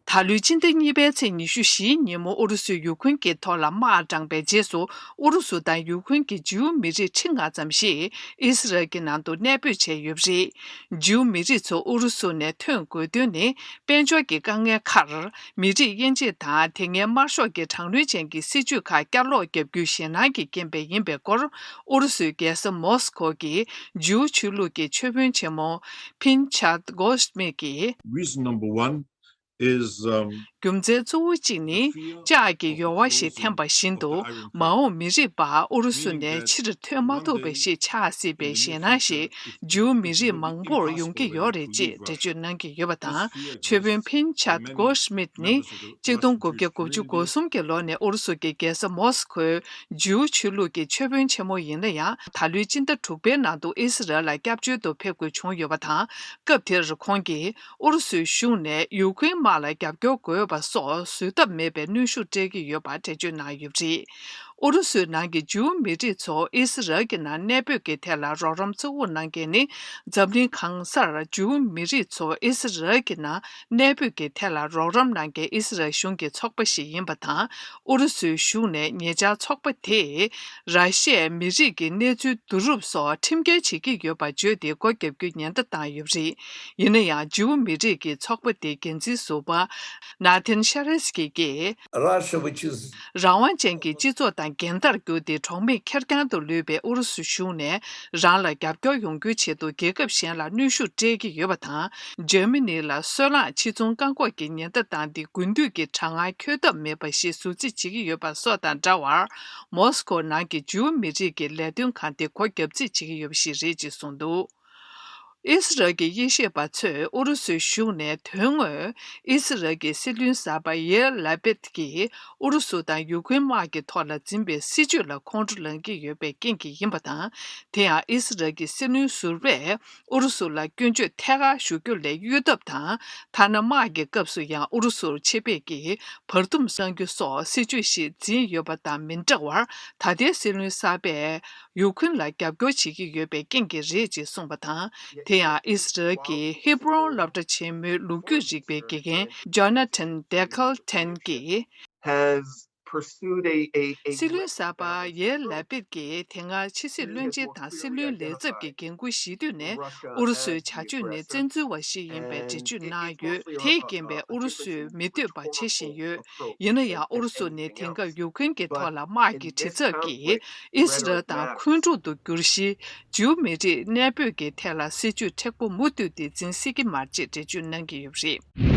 ད་ལོའི་སྤྱི་ཟླ་གཉིས་པའི་ཚེས་ཉི་ཤུ་བཞིའི་ཉིན་མོ་ཨུ་རུ་སུས་ཡུ་ཁུན་གྱི་ཐོག་ལ་དམག་དྲངས་པའི་རྗེས་སུ། ཨུ་རུ་སུ་དང་ཡུ་ཁུན་གྱི་ཇིའུ་མི་རིགས་ཁྲི་ལྔ་ཙམ་ཞིག་ཨི་སི་རལ་གྱི་ནང་དུ་གནས་སྤོས་བྱས་ཡོད་པ་རེད། ཇིའུ་མི་རིགས་ཚོ་ཨུ་རུ་སུ་ནས་ཐོན་དགོས་དོན་ནི། དཔལ་འབྱོར་གྱི་དཀའ་ངལ་ཁར། མི་རིགས་དབྱེ་འབྱེད་དང་། དེ་སྔའི་དམར་ཤོག་གི་གྲངས་ལུས་ཅན་གྱི་སྲིད་བྱུས་ཁག་བསྐྱར་ལོག་བརྒྱབ་རྒྱུའི་ཞེད་སྣང་གི་རྐྱེན་པས་ཡིན་པའི་སྐོར། ཨུ་རུ་སུའི་རྒྱལ་ས་མོ་སི་ཁོ་གི་ཇིའུ་ཆོས་ལུགས་ཀྱི་ཆོས་དཔོན་ཆེན་མོ་ཕིན་ཆཱད་གོ་སྨིད་ཀྱིས། Reason number one is, um, རྒྱུ་མཚན་གཙོ་བོ་གཅིག་ནི། ལྕགས་ཀྱི་ཡོལ་བ་ཞིག་འཐེན་པ་བཞིན་དུ། མ་འོངས་མི་རིགས་པ་ཨུ་རུ་སུ་ནས་ཕྱིར་ཐོན་མ་ཐུབ་པ་ཞིག་ཆགས་སྲིད་པའི་ཞེད་སྣང་ཞིག་ཇིའུ་མི་རིགས་མང་པོར་ཡོང་གི་ཡོད་རེད་ཅེས་འགྲེལ་བརྗོད་གནང་གི་ཡོད་པ་དང་། ཆོས་དཔོན་ཕིན་ཆཱད་གོ་ཤ་མིད་ནི། གཅིག་སྟོང་དགུ་བརྒྱ་དགུ་བཅུ་གོ་གསུམ་གྱི་ལོ་ནས་ཨུ་རུ་སུ་གྱི་རྒྱལ་ས་མོ་སི་ཁོའི་ཇིའུ་ཆོས་ལུགས་ཀྱི་ཆོས་དཔོན་ཆེན་མོ་ཡིན་ན་ཡང་། ད་ལོའི་སྤྱི་ཟླ་དྲུག་པའི་ནང་དུ་ཨི་སི་རལ་ལ་སྐྱབས་བཅོལ་དུ་ཕེབས་དགོས་བྱུང་ཡོད་པ་དང་། སྐབས་དེར་ཁོང་གིས། ཨུ་རུ་སུའི་གཞུང་ནས་ཡུ་ཁུན་དམག་ལ་རྒྱབ་སྐྱོར་དགོས་པ་སོགས་བཟོད་ཐབས་མེད་པའི་གནོན་ཤུགས་སྤྲད་ཀྱི་ཡོད་པ་འགྲེལ་བརྗོད་གནང་ཡོད་པ་རེད། ཨུ་རུ་སུའི་ནང་གི་ཇིའུ་མི་རིགས་ཚོ་ཨི་སི་རལ་གྱི་ནང་གནས་སྤོས་ཀྱི་ཐད་ལ་རོགས་རམ་གཙོ་བོ་གནང་མཁན་ནི། འཛམ་གླིང་གང་སར་ཇིའུ་མི་རིགས་ཚོ་ཨི་སི་རལ་གྱི་ནང་གནས་སྤོས་ཀྱི་ཐད་ལ་རོགས་རམ་གནང་མཁན་ཨི་སི་རལ་གཞུང་གི་ཚོགས་པ་ཞིག་ཡིན་པ་དང་། ཨུ་རུ་སུའི་གཞུང་ནས་ཉེ་ཆར་ཚོགས་པ་དེས། ར་ཤི་ཡའི་མི་རིགས་ཀྱི་གནས་ཚུལ་བསྡུ་རུབ་སོགས་ཁྲིམས་འགལ་བྱེད་ཀྱི་ཡོད་པ་བརྗོད་དེ་སྒོ་བརྒྱབ་རྒྱུའི་ཉེན་བརྡ་བཏང་ཡོད་པ་རེད། ཡིན་ན་ཡང་། ཇིའུ་མི་རིགས་ཀྱི་ཚོགས་པ་དེའི་འགན་འཛིན་ཟུར་པ་ནཱ་ཐན་ཤ་རེ་སི་ཀི་གིས། Russia, which is རང་དབང་ཅན་གྱི་སྤྱི་ཚོགས་དང་འགལ་ཟླར་གྱུར་ཏེ། གྲོགས་མེད་ཁེར་རྐྱང་དུ་ལུས་པའི་ཨུ་རུ་སུ་གཞུང་ནས། རང་ལ་རྒྱབ་སྐྱོར་ཡོང་རྒྱུའི་ཆེད་དུ། རྒྱལ་ཁབ་གཞན་ལ་གནོན་ཤུགས་སྤྲད་ཀྱི་ཡོད་པ་དང་། འཇར་མ་ནི་ལ་སོལ་རླངས་ཕྱིར་ཚོང་བཀག་འགོག་གི་ཉེན་བརྡ་བཏང་སྟེ། དགུན་དུས་ཀྱི་གྲང་ངར་འཁྱོལ་ཐབས་མེད་པ་ཞིག་ཟུར་རྩིས་བྱེད་ཀྱི་ཡོད་པ་སོགས་དང་འདྲ་བར། མོ་སི་ཀོ་ནང་གི་ཇིའུ་མི་རིགས་ཀྱི་ལས་དོན་ཁང་དེ་སྒོ་བརྒྱབ་རྩིས་བྱེད་ཀྱི་ཡོད་པ་ཞིག་རེད་ཅེས་གསུངས་འདུག་ཨི་སི་རལ་གྱི་དབྱེ་ཞིབ་པ་ཚོས་ཨུ་རུ་སུའི་གཞུང་ནས་དོན་དངོས་ཨི་སི་རལ་གྱི་སྲིད་བློན་གསར་པ་ཡེར་ལ་པིད་ཀྱིས་ཨུ་རུ་སུ་དང་ཡུ་ཁུན་དམག་གི་ཐོག་ལ་འཛིན་པའི་སྲིད་བྱུས་ལ་ཁོང་ཁྲོ་ལངས་ཀྱི་ཡོད་པའི་རྐྱེན་གྱིས་ཡིན་པ་དང་། དེ་ཡང་ཨི་སི་རལ་གྱི་སྲིད་བློན་ཟུར་པས་ཨུ་རུ་སུ་ལ་སྐྱོན་བརྗོད་ཐད་ཀར་ཞུ་རྒྱུ་ལས་གཡོལ་ཐབས་དང་། ཐ་ན་དམག་གི་སྐབས་སུ་ཡང་ཨུ་རུ་སུར་ཆེད་ཕེབས་ཀྱིས་བར་འདུམ་གནང་རྒྱུ་སོགས་སྲིད་བྱུས་ཤིག་འཛིན་ཡོད་པ་དང་མི་འདྲ་བར། ད་ལྟའི་སྲིད་བློན་གསར་པས། ཡུ་ཁུན་ལ་རྒྱབ་སྐྱོར་བྱེད་ཀྱི་ཡོད་པའི་རྐྱེན་གྱིས་རེད་ཅེས་གསུངས་པ་དང་། དེ་ཡང་ཨི་སི་རལ་གྱི་ཧི་བྷུ་རོན་སློབ་གྲྭ་ཆེན་མོའི་ལོ་རྒྱུས་རིག་པའི་དགེ་རྒན་ཇོ་ན་ཐན་ཌེ་ཁལ་ཐན་གྱིས། Has pursued a, a, a སྲིད་བློན་གསར་པ་ཡེར་ལ་པིད་ཀྱིས་དེ་སྔ་ཕྱི་སྲིད་བློན་ཆེན་དང་སྲིད་བློན་ལས་ཚབ་ཀྱི་འགན་འཁུར་བཞེས་དུས་ནས་ཨུ་རུ་སུའི་བྱ་སྤྱོད་ནི་བཙན་འཛུལ་བ་ཞིག་ཡིན་པའི་འགྲེལ་བརྗོད་གནང་ཡོད། དེའི་རྐྱེན་པས་ཨུ་རུ་སུས་མི་འདོད་པ་བྱེད་བཞིན་ཡོད། ཡིན་ན་ཡང་ཨུ་རུ་སུ་ནི་དེང་སྐབས་ཡུ་ཁུན་གྱི་ཐོག་ལ་དམག་གི་དྲི་ཚབ་ཀྱིས་ཨི་སི་རལ་དང་འཁོན་འཁྲུག་ཏུ་གྱུར་གཞི། ཇིའུ་མི་རིགས་གནས་སྤོས་ཀྱི་ཐད་ལ་སྲིད་བྱུས་མཁྲེགས་པོ་མུ་མཐུད་དེ་འཛིན་སྲིད་ཀྱི་མ་རེད་ཅེས་འགྲེལ་བརྗོད་གནང་གི་ཡོད་པ་རེད།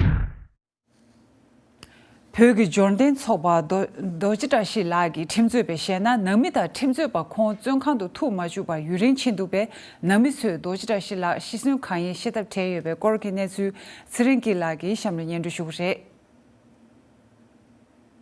བོད་ཀྱི་འབྱོར་ལྡན་ཚོགས་པ་རྡོ་རྡོ་རྗེ་བཀྲ་ཤིས་ལགས་ཀྱི་ཁྲིམས་རྩོད་པས་བཤད་ན། ནང་མི་དང་ཁྲིམས་རྩོད་པ་ཁོང་བཙོན་ཁང་དུ་ཐུག་མ་བཅུག་པར་ཡུན་རིང་ཕྱིན་འདུག་པས། ནང་མི་ཚོས་རྡོ་རྗེ་བཀྲ་ཤིས་ལགས་ཤི་གསོན་གང་ཡིན་ཤེས་ཐབས་བྲལ་ཡོད་པའི་སྐོར་གྱི་གནས་ཚུལ་ཚེ་རིང་སྐྱིད་ལགས་ཀྱིས་གཤམ་ལ་སྙན་སྒྲོན་ཞུ་གི་རེད།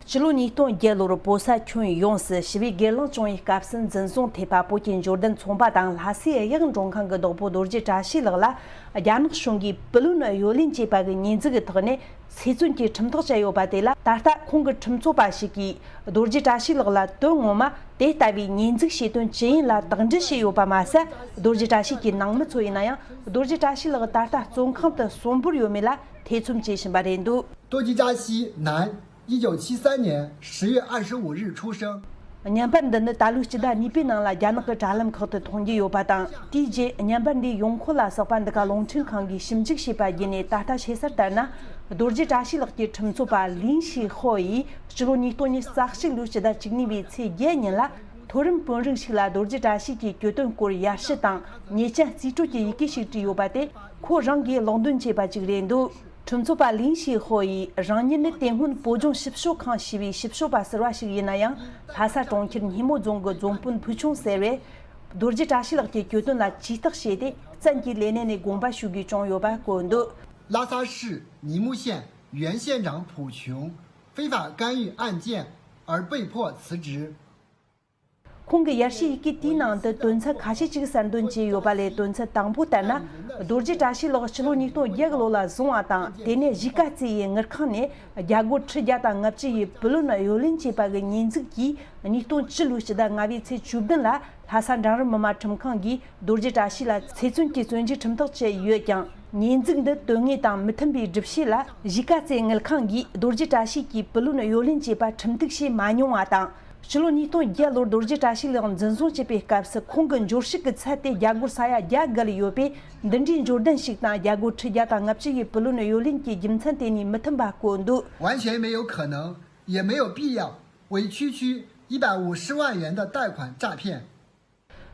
སྤྱི་ལོ་ཉིས་སྟོང་བརྒྱད་ལོར་བོད་ས་ཁྱོན་ཡོངས་སུ་ཞི་བའི་སྒེར་ལངས་བྱུང་བའི་སྐབས་སུ་འཛིན་བཟུང་ཐེབས་པ་བོད་ཀྱི་འབྱོར་ལྡན་ཚོང་པ་དང་ལྷ་སའི་གཡག་མགྲོན་ཁང་གི་བདག་པོ་རྡོ་རྗེ་བཀྲ་ཤིས་ལགས་ལ་རྒྱ་ནག་གཞུང་གིས་པུ་ལུན་གཡོ་ལེན་བྱས་པ་གི་ཉེས་འཛུགས་ཀྱི་ཐོག་ནས་ཚེ་བཙོན་གྱི་ཁྲིམས་ཐག་བཅད་ཡོད་པ་དེ་ལ། ད་ལྟ་ཁོང་གི་ཁྲིམས་རྩོད་པ་ཞིག་གིས་རྡོ་རྗེ་བཀྲ་ཤིས་ལགས་ལ་དོན་ངོ་མ་དེ་ལྟ་བུའི་ཉེས་འཛུགས་བྱེད་དོན་ཅི་ཡིན་ལ་དག་འབྲེལ་བྱས་ཡོད་པ་མ་ཟད། རྡོ་རྗེ་བཀྲ་ཤིས་ཀྱི་ནང་མི་ཚོ་ཡིན་ན་ཡང་རྡོ་རྗེ་བཀྲ་ཤིས་ལགས་ད་ལྟ་བཙོན་ཁང་དུ་གསོན་པོར་ཡོད་མེད་ལ་ཐེ་ཚོམ་སྐྱེ་བཞིན་པ་རེད་འདུག 多吉扎西，男，一九七三年十月二十五日出生。 བརྙན་པར་འདི་ནི་ད་ལོའི་སྤྱི་ཟླ་གཉིས་པའི་ནང་ལ་རྒྱ་ནག་གི་དྲ་ལམ་ཁག་ཏུ་མཐོང་རྒྱུ་ཡོད་པ་དང་། དེའི་རྗེས་བརྙན་པར་འདིའི་ཡོང་ཁུངས་ལ་སོགས་པ་འདི་ག་རླུང་འཕྲིན་ཁང་གིས་ཞིབ་འཇུག་བྱས་པ་བརྒྱུད་ནས་ད་ལྟ་ཤེས་གསལ་ལྟར་ན། རྡོ་རྗེ་བཀྲ་ཤིས་ལགས་ཀྱི་ཁྲིམས་རྩོད་པ་ལིན་ཞི་ཧོ་ཡིས་སྤྱི་ལོ་ཉིས་སྟོང་ཉི་ཤུ་རྩ་གཅིག་ལོའི་སྤྱི་ཟླ་བཅུ་གཉིས་པའི་ཚེས་བརྒྱད་ཉིན་ལ། མཐོ་རིམ་དཔོན་རིགས་ཤིག་ལ་རྡོ་རྗེ་བཀྲ་ཤིས་ཀྱི་གྱོད་དོན་སྐོར་ཡར་ཞུ་དང་ཉེས་ཅན་རྩིས་སྤྲོད་ཀྱི་ཡི་གེ་ཞིག་བྲིས་ཡོད་པ་དེ་ཁོ་རང་གིས་ཀློག་འདོན་བྱས་པ་ཅིག་རེད་འདུག་ཁྲིམས་རྩོད་པ་ལིན་ཞི་ཧོ་ཡིས་རང་ཉིད་ནི་དེ་སྔོན་བོད་ལྗོངས་ཞིབ་དཔྱོད་ཁང་ཞེས་པའི་ཞིབ་དཔྱོད་པ་ཟུར་པ་ཞིག་ཡིན་ན་ཡང་། ལྷ་ས་གྲོང་ཁྱེར་སྙེ་མོ་རྫོང་གི་རྫོང་དཔོན་ཕུ་ཆུང་ཟེར་བས། རྡོ་རྗེ་བཀྲ་ཤིས་ལགས་ཀྱི་གྱོད་དོན་ལ་ཇུས་གཏོགས་བྱས་ཏེ། བཙན་གྱིས་ལས་གནས་ནས་དགོངས་པ་ཞུ་དགོས་བྱུང་ཡོད་པ་བཀོད་འདུག 拉萨市宁木县原县长蒲琼非法干预案件而被迫辞职。ཁོང་གི་ཡར་ཞུའི་ཡི་གེ་དེའི་ནང་དུ་དོན་ཚན་ཁ་ཤས་ཅིག་གསལ་འདོན་བྱས་ཡོད་པ་ལས། དོན་ཚན་དང་པོ་ལྟར་ན། རྡོ་རྗེ་བཀྲ་ཤིས་ལགས་ཕྱི་ལོ་ཉིས་སྟོང་བརྒྱད་གི་ལོ་ལ་བཟུང་བ་དང་། དེ་ནས་གཞིས་ཀ་རྩེ་ཡི་དངུལ་ཁང་ནས་རྒྱ་སྒོར་ཁྲི་བརྒྱ་དང་ལྔ་བཅུ་ཡི་བུ་ལོན་གཡོ་ལེན་བྱས་པ་གི་ཉེས་འཛུགས་ཀྱིས། ཉིས་སྟོང་བཅུ་ལོའི་སྤྱི་ཟླ་ལྔ་པའི་ཚེས་བཅུ་བདུན་ལ་ལྷ་ས་འབྲིང་རིམ་མི་དམངས་ཁྲིམས་ཁང་གིས་རྡོ་རྗེ་བཀྲ་ཤིས་ལ་ཚེ་བཙོན་གྱི་བཙོན་འཇུག་ཁྲིམས་ཐག་བཅད་ཡོད་ཀྱང་། ཉེས་འཛུགས་འདི་དོན་དངོས་དང་མི་མཐུན་པའི་སྒྲུབ་བྱེད་ལ། གཞིས་ཀ་རྩེའི་དངུལ་ཁང་གིས་རྡོ་རྗེ་བཀྲ་ཤིས་ཀྱི་བུ་ལོན་གཡོ་ལེན་བྱས་པ་ཁྲིམས་གཏུག་བྱས་མ་མྱོང་བ་དང་། ཕྱི་ལོ་ཉིས་སྟོང་བརྒྱད་ལོར་རྡོ་རྗེ་བཀྲ་ཤིས་ལགས་འཛིན་བཟུང་བྱས་པའི་སྐབས་སུ། ཁོང་གི་འབྱོར་ཕྱུག་གི་ཚད་དེ་རྒྱ་སྒོར་ས་ཡ་བརྒྱ་བརྒལ་ཡོད་པས། འདི་འདྲའི་འབྱོར་ལྡན་ཞིག་དང་རྒྱ་སྒོར་ཁྲི་བརྒྱ་དང་ལྔ་བཅུ་ཡི་བུ་ལོན་གཡོ་ལེན་གྱི་རྒྱུ་མཚན་དེ་གཉིས་མི་མཐུན་པ་བཀོད་འདུག། 完全没有可能，也没有必要为区区一百五十万元的贷款诈骗。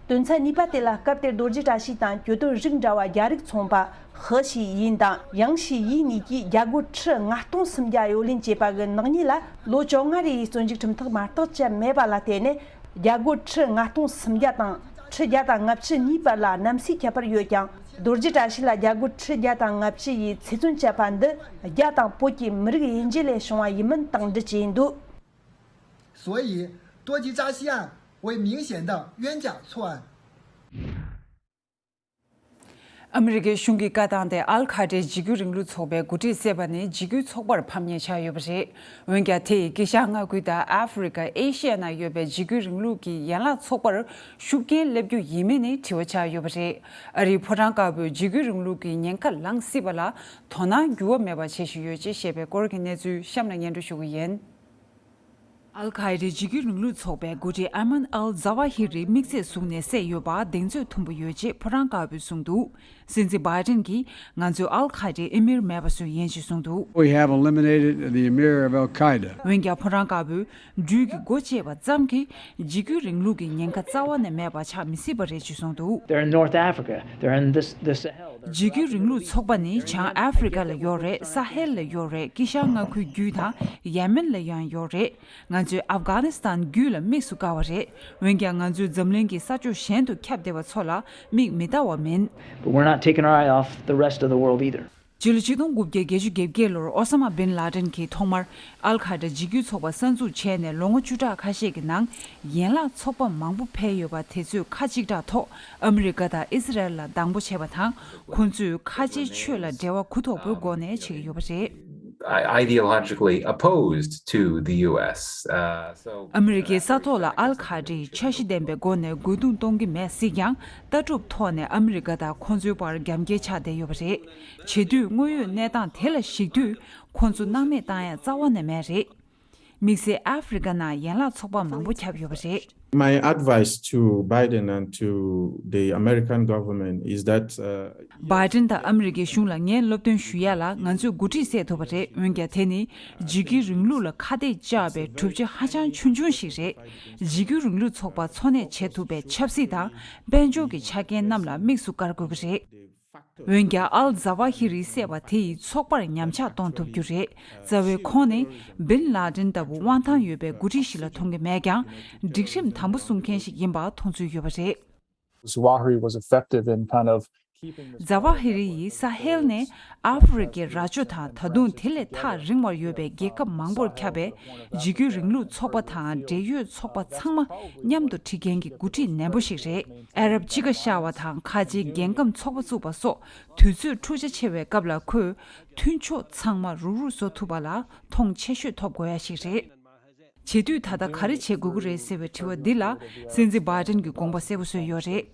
དོན་ཚན་གཉིས་པ་དེ་ལ། སྐབས་དེར་རྡོ་རྗེ་བཀྲ་ཤིས་དང་གྱོད་དོན་རིགས་འདྲ་བ་བརྒྱ་རིགས་མཚུངས་པ་ཧི་ཞི་ཡིན་དང་ཡང་ཞི་ཡིན་གཉིས་ཀྱིས་རྒྱ་སྒོར་ཁྲི་ལྔ་སྟོང་སུམ་བརྒྱ་གཡོ་ལེན་བྱས་པ་གི་ནག་ཉེས་ལ། ལོ་བཅོ་ལྔ་རེའི་བཙོན་འཇུག་ཁྲིམས་ཐག་མ་བརྟག་ཅན་མེད་པ་ལ་བརྟེན་ནས། རྒྱ་སྒོར་ཁྲི་ལྔ་སྟོང་སུམ་བརྒྱ་དང་ཁྲི་བརྒྱ་དང་ལྔ་བཅུ་གཉིས་བར་ལ་གནམ་སའི་ཁྱད་པར་ཡོད་ཀྱང་། རྡོ་རྗེ་བཀྲ་ཤིས་ལ་རྒྱ་སྒོར་ཁྲི་བརྒྱ་དང་ལྔ་བཅུ་ཡི་ཚེ་བཙོན་བཅད་པ་འདི། རྒྱ་དང་བོད་ཀྱི་མི་རིགས་དབྱེ་འབྱེད་ལས་བྱུང་བ་ཡིན་མིན་དང་འདྲི་བྱས་འདུག། 所以，多吉扎西案为明显的冤假错案。 ཨ་མི་རི་ཀའི་གཞུང་གིས་བཀའ་བཏང་སྟེ། ཨལ་ཁ་ཏྲའི་འཇིགས་སྐུལ་རིང་ལུགས་ཚོགས་པའི་འགོ་ཁྲིད་བསད་པ་ནི་འཇིགས་སྐུལ་ཚོགས་པར་ཕམ་ཉེས་ཆགས་ཡོད་པ་རེད། འོན་ཀྱང་། དེ་ཡིས་དཀྱིལ་ཤར་མངའ་ཁུལ་དང་ཨ་ཧྥེ་རི་ཀ། ཨེ་ཤི་ཡ་ནང་ཡོད་པའི་འཇིགས་སྐུལ་རིང་ལུགས་ཀྱི་ཡན་ལག་ཚོགས་པར་ཤུགས་རྐྱེན་སླེབས་རྒྱུ་ཡིན་མིན་ནི་དྲི་བ་ཆགས་ཡོད་པ་རེད། ཨ་རིའི་ཕོ་བྲང་དཀར་པོས་འཇིགས་སྐུལ་རིང་ལུགས་ཀྱི་ཉེན་ཁ་ལངས་སྲིད་པ་ལ་དོ་སྣང་འགྱུར་བ་མེད་པ་བྱེད་བཞིན་ཡོད་ཅེས་བཤད་པའི་སྐོར་གྱི་གནས་ཚུལ་གཤམ་ལ་སྙན་སྒྲོན་ཞུ་གི་ཡིན། ཨལ་ཁ་ཡེ་ཏའི་འཇིགས་སྐུལ་རིང་ལུགས་ཚོགས་པའི་འགོ་ཁྲིད་ཨ་མན་ཨལ་ཛ་ཝ་ཧི་རི་དམིགས་བསལ་བཟུང་ནས་བསད་ཡོད་པ་གདེང་ཚོད་མཐོན་པོ་ཡོད་ཅེས་ཕོ་བྲང་དཀར་པོས་གསུངས་འདུག། སྲིད་འཛིན་བྷའི་ཏིན་གྱིས་ང་ཚོས་ཨལ་ཁ་ཡེ་ཏའི་ཨི་མིར་མེད་པ་བཟོས་ཡིན་ཅེས་གསུངས་འདུག། We have eliminated the emir of Al Qaeda. འོན་ཀྱང་ཕོ་བྲང་དཀར་པོས་སྦྲུལ་གྱི་སྒོ་ཕྱེས་པ་ཙམ་གྱིས་འཇིགས་སྐུལ་རིང་ལུགས་ཀྱི་ཉེན་ཁ་རྩ་བ་ནས་མེད་པ་ཆགས་མི་སྲིད་པ་རེད་ཅེས་གསུངས་འདུག། They're in North Africa. They're in this, the Sahel. འཇིགས་སྐུལ་རིང་ལུགས་ཚོགས་པ་ནི་བྱང་ཨ་ཧྥེ་རི་ཀ་ལ་ཡོད་རེད། ས་ཧེལ་ལ་ཡོད་རེད། དཀྱིལ་ཤར་མངའ་ཁུལ་བརྒྱུད་དང་ཡེ་མེན་ལ་ཡང་ཡོད་རེད། ང་ཚོས་ཨབ་གྷ་ནི་སི་ཐན་བརྒྱུད་ལ་དམིགས་སུ་བཀར་བ་རེད། འོན་ཀྱང་ང་ཚོས་འཛམ་གླིང་གི་ས་ཕྱོགས་གཞན་དུ་ཁྱབ་བསྡད་པ་ཚོ་ལ་མིག་མི་ལྟ་བ་མིན། But we're not taking our eye off the rest of the world either. ཕྱི་ལོ་ཆིག་སྟོང་དགུ་བརྒྱ་བརྒྱད་ཅུ་གྱ་བརྒྱད་ལོར་ཨོ་ས་མ་བིན་ལ་ཏིན་གྱིས་ཐོག་མར་ཨལ་ཁ་ཏྲ་འཇིགས་སྐུལ་ཚོགས་པ་གསར་འཛུགས་བྱས་ནས་ལོ་ངོ་བཅུ་ཕྲག་ཁ་ཤས་ཀྱི་ནང་ཡན་ལག་ཚོགས་པ་མང་པོ་འཕེལ་ཡོད་པ་དེ་ཚོས་ཁ་གཅིག་གྲགས་ཐོག་ཨ་མི་རི་ཀ་དང་ཨི་སི་རལ་ལ་སྡང་པོ་བྱས་པ་དང་། ཁོ་ཚོས་ཁ་ཆེའི་ཆོས་ལ་འབྲེལ་བ་གུ་དོག་པོའི་སྒོ་ནས་བྱེད་ཀྱི་ཡོད་པ་རེད། Ideologically opposed to the U S. Uh, so, ཨ་མི་རི་ཀའི་ས་ཐོག་ལ་ཨལ་ཁ་ཏྲས་འཆར་གཞི་ལྡན་པའི་སྒོ་ནས་རྒོལ་རྡུང་གཏོང་གི་མེད་སྲིད་ཀྱང་། ལྟ་གྲུབ་ཐོག་ནས་ཨ་མི་རི་ཀ་དང་ཁོ་ཚོའི་བར་རྒྱབ་འགལ་ཆགས་བསྡད་ཡོད་པ་རེད། བྱེད་དུས་དངོས་ཡོད་གནས་སྟངས་དེ་ལ་གཞིགས་དུས་ཁོ་ཚོ་སྣང་མེད་བཏང་ཡ་རྩ་བ་ནས་མེད་རེད། དམིགས་བསལ་ཨ་ཧྥེ་རི་ཀ་ནང་ཡན་ལག་ཚོགས་པ་མང་པོ་ཁྱབ་ཡོད་པ་རེད། My advice to Biden and to the American government is that, uh, བྷའི་ཏིན་དང་ཨ་མི་རི་ཀའི་གཞུང་ལ་ངས་སློབ་སྟོན་ཞུ་ཡ་ལ། ང་ཚོས་འགོ་ཁྲིད་བསད་ཐུབ་པ་རེད། འོན་ཀྱང་དེ་ནི་འཇིགས་སྐུལ་རིང་ལུགས་ལ་ཁ་གཏད་བཅག་པའི་གྲུབ་ཆ་ཧ་ཅང་ཆུང་ཆུང་ཞིག་རེད། འཇིགས་སྐུལ་རིང་ལུགས་ཚོགས་པ་འཚོ་གནས་བྱེད་ཐུབ་པའི་ཆབ་སྲིད་དང་དཔལ་འབྱོར་གྱི་ཆ་རྐྱེན་རྣམས་ལ་དམིགས་སུ་བཀར་དགོས་ཀྱི་རེད། འོན་ཀྱང་ཨལ་ཛ་ཝ་ཧི་རི་བསད་པ་དེ་ཡིས་ཚོགས་པར་ཉམས་ཆག་གཏོང་ཐུབ་རྒྱུ་རེད། རྩ་བའི་ཁོང་ནི་བིན་ལ་ཏིན་ལྟ་བུ་དབང་ཐང་ཡོད་པའི་འགོ་ཁྲིད་ཞིག་ལ་མཐོང་གི་མེད་ཀྱང་། སྒྲིག་ཁྲིམས་དམ་པོ་སྲུང་མཁན་ཞིག་ཡིན་པ་མཐོང་ཚུལ་ཡོད་པ་རེད། Zawahiri was effective in kind of keeping the ཛ་ཝ་ཧི་རི་ཡིས་ས་ཧེལ་ནས་ཨ་ཧྥེ་རི་ཀའི་རྭ་ཅོ་དང་། ད་དུང་དེ་ལས་ཐག་རིང་བར་ཡོད་པའི་རྒྱལ་ཁབ་མང་པོར་ཁྱབ་པའི་འཇིགས་སྐུལ་རིང་ལུགས་ཚོགས་པ་དང་འབྲེལ་ཡོད་ཚོགས་པ་ཚང་མ་མཉམ་དུ་ཁྲིད་མཁན་གྱི་འགོ་ཁྲིད་ནན་པོ་ཞིག་རེད། ཨ་རབ་དཔྱིད་ཀ་ཤར་བ་དང་ཁ་ཆེའི་རྒྱལ་ཁམས་ཚོགས་པ་བཙུགས་པ་སོགས་དུས་ཚོད་འཁྲུག་ཆ་ཆེ་བའི་སྐབས་ལ། ཁོས་མཐུན་ཕྱོགས་ཚང་མ་རུག་རུག་བཟོ་ཐུབ་པ་ལ་མཐོང་ཆེ་ཤོས་ཐོབ་དགོས་ཡ་ཞིག་རེད། བྱེད་དུས་ད་ལྟ་ག་རེ་བྱེད་དགོས་ཀྱི་རེད་ཟེར་བའི་དྲི་བ་འདི་ལ། སྲིད་འཛིན་བྷའི་ཏིན་གྱིས་དགོངས་པ་གསལ་པོ་བཟོས་ཡོད་རེད།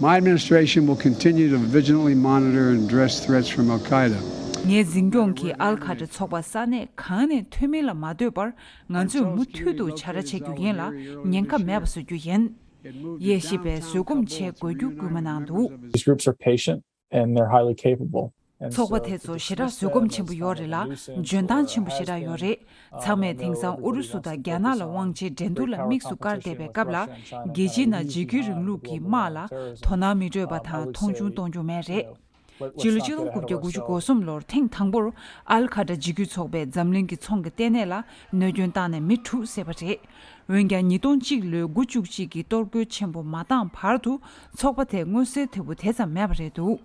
My administration will continue to vigilantly monitor and address threats from Al Qaeda. ངའི་འཛིན་སྐྱོང་གིས་ཨལ་ཁ་ཏྲ་ཚོགས་པ་ས་གནས་གང་ནས་ཐོན་མིན་ལ་མ་ལྟོས་པར། ང་ཚོས་མུ་མཐུད་དུ་བྱ་ར་བྱེད་རྒྱུ་ཡིན་ལ། ཉེན་ཁ་མེད་པ་བཟོ་རྒྱུ་ཡིན། དབྱེ་ཞིབ་པས་བཟོད་སྒོམ་བྱེད་དགོས་རྒྱུ་སྐུལ་མ་གནང་འདུག། These groups are patient and they're highly capable. And so ཚོགས་པ་དེ་ཚོ་ཞེ་དྲག་བཟོད་སྒོམ་ཆེན་པོ་ཡོད་རེད་ལ། འཇོན་ཐང་ཆེན་པོ་ཞེ་དྲག་ཡོད་རེད། ཚང་མས་དེང་སང་ཨུ་རུ་སུ་དང་རྒྱ་ནག་ལ་དབང་ཆའི་འགྲན་བསྡུར་ལ་དམིགས་སུ་བཀར་བསྡད་པའི་སྐབས་ལ། རྒྱལ་སྤྱིའི་ནང་འཇིགས་སྐུལ་རིང་ལུགས་ཀྱི་དམག་ལ་དོ་སྣང་མི་སྤྲོད་པ་དང་མཐོང་ཆུང་གཏོང་རྒྱུ་མེད་རེད། སྤྱི་ལོ་ཆིག་སྟོང་དགུ་བརྒྱ་དགུ་བཅུ་གོ་གསུམ་ལོར་ཐེངས་དང་པོར་ཨལ་ཁ་ཏྲ་འཇིགས་སྐུལ་ཚོགས་པས་འཛམ་གླིང་གི་ཚོང་གི་ལྟེ་གནས་ལ་གནོད་སྐྱོན་བཏང་ནས་མི་དྲུག་བསད་པ་རེད། འོན་ཀྱང་ཉིས་སྟོང་གཅིག་ལོའི་དགུ་བཅུ་གཅིག་གི་གཏོར་རྒོལ་ཆེན་པོ་མ་བཏང་བར་དུ་ཚོགས་པ་དེ་མངོན་གསལ་དོད་པོ་དེ་ཙམ་མེད་པ་རེད་འདུག།